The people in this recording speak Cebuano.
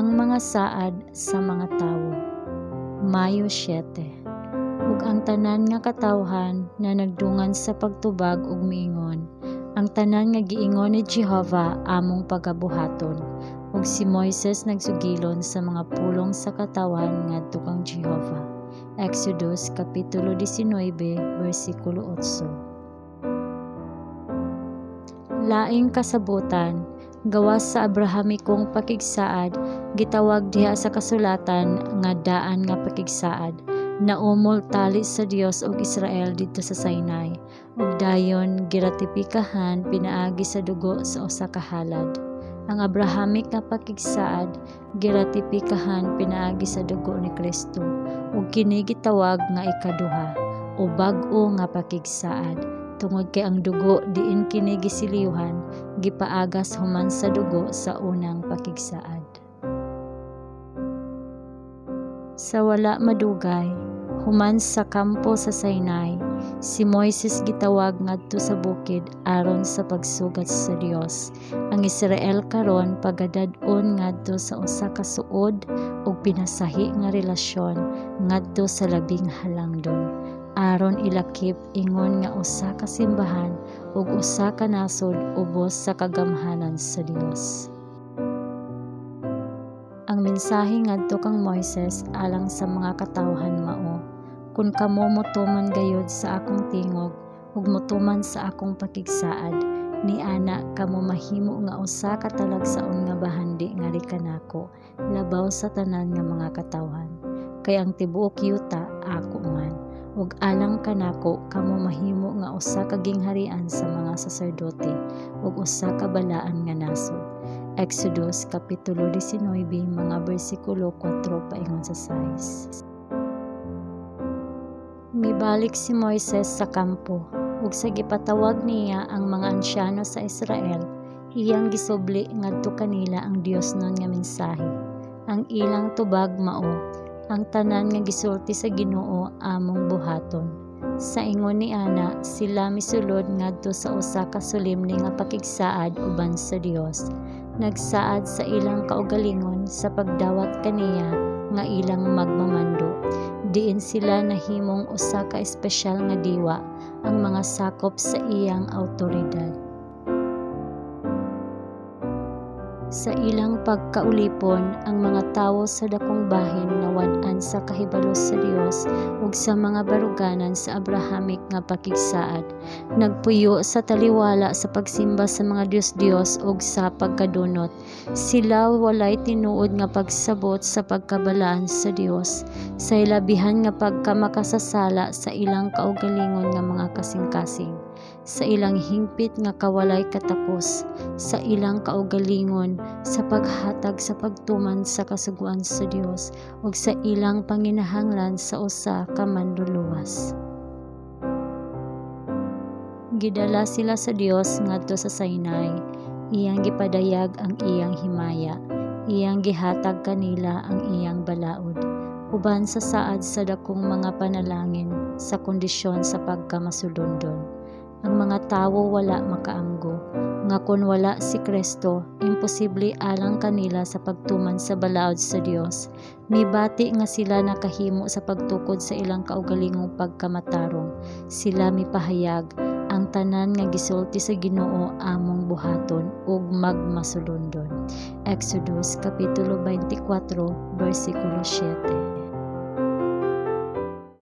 Ang mga saad sa mga tawo. Mayo 7. Ug ang tanan nga katawhan na nagdungan sa pagtubag ug miingon, "Ang tanan nga giingon ni Jehova among pagabuhaton." Ug si Moises nagsugilon sa mga pulong sa katawhan ngadto kang Jehova. Exodus kapitulo 19 bersikulo 8. Laing kasabotan, gawas sa Abrahamikong pakigsaad, gitawag diha sa kasulatan nga daan nga pakigsaad, naumol tali sa Dios ug Israel didto sa Sinai, ug dayon giratipikahan pinaagi sa dugo sa usa ka halad. Ang Abrahamic nga pakigsaad giratipikahan pinaagi sa dugo ni Kristo, ug kini gitawag nga ikaduha o bag-o nga pakigsaad, tungod kay ang dugo diin kini giselyuhan gipaagas human sa dugo sa unang pakigsaad. Sa wala madugay human sa kampo sa Sinai, si Moises gitawag ngadto sa bukid aron sa pagsugat sa Dios. Ang Israel karon pagadad-on ngadto sa usa ka suod ug pinasahi nga relasyon ngadto sa Labing Halangdon, aron ilakip ingon nga usa ka simbahan ug usa ka nasod ubos sa kagamhanan sa Dios. Ang mensahe ngadto kang Moises alang sa mga katawhan mao, "Kun kamo motuman gayud sa akong tingog ug motuman sa akong pakigsaad, niana kamo mahimo nga usa ka talagsaon nga bahandi ngali kanako labaw sa tanan nga mga katawhan, kay ang tibuok yuta ako man, ug alang kanako kamo mahimo nga usa ka gingharian sa mga saserdote ug usa ka balaan nga nasod." Exodus kapitulo 19 mga bersikulo 4 paingon sa 6. Mibalik si Moises sa kampo, ug sa gipatawag niya ang mga ansyano sa Israel, iyang gisubli ngadto kanila ang Diosnon nga mensahe. Ang ilang tubag mao, "Ang tanan nga gisulti sa Ginoo among buhaton." Sa ingon niana, sila misulod ngadto sa usa ka solemne nga pakigsaad uban sa Dios, nagsaad sa ilang kaugalingon sa pagdawat kaniya nga ilang magmamando, diin sila nahimong usa ka espesyal nga diwa, ang mga sakop sa iyang awtoridad. Sa ilang pagkaulipon, ang mga tawo sa dakong bahin nawad-an sa kahibalo sa Dios ug sa mga baruganan sa Abrahamic nga pakigsaad, nagpuyo sa taliwala sa pagsimba sa mga dios-dios ug sa pagkadunot. Sila walay tinuod nga pagsabot sa pagkabalaan sa Dios, sa hilabihan nga pagkamakasasala sa ilang kaugalingon nga mga kasing-kasing, sa ilang hingpit nga kawalay katakos sa ilang kaugalingon sa paghatag sa pagtuman sa kasuguan sa Dios ug sa ilang panginahanglan sa usa ka manluluwas. Gidala sila sa Dios ngadto sa Sinai, iyang gipadayag ang iyang himaya, iyang gihatag kanila ang iyang balaod, uban sa saad sa dakong mga panalangin sa kondisyon sa pagkamasulondon. Ang mga tawo wala makaamgo nga kon wala si Kristo, imposible alang kanila sa pagtuman sa balaod sa Dios. Mibati nga sila nakahimo sa pagtukod sa ilang kaugalingong pagkamatarong. Sila mipahayag, "Ang tanan nga gisulti sa Ginoo among buhaton ug magmasulondon." Exodus kapitulo 24 bersikulo 7.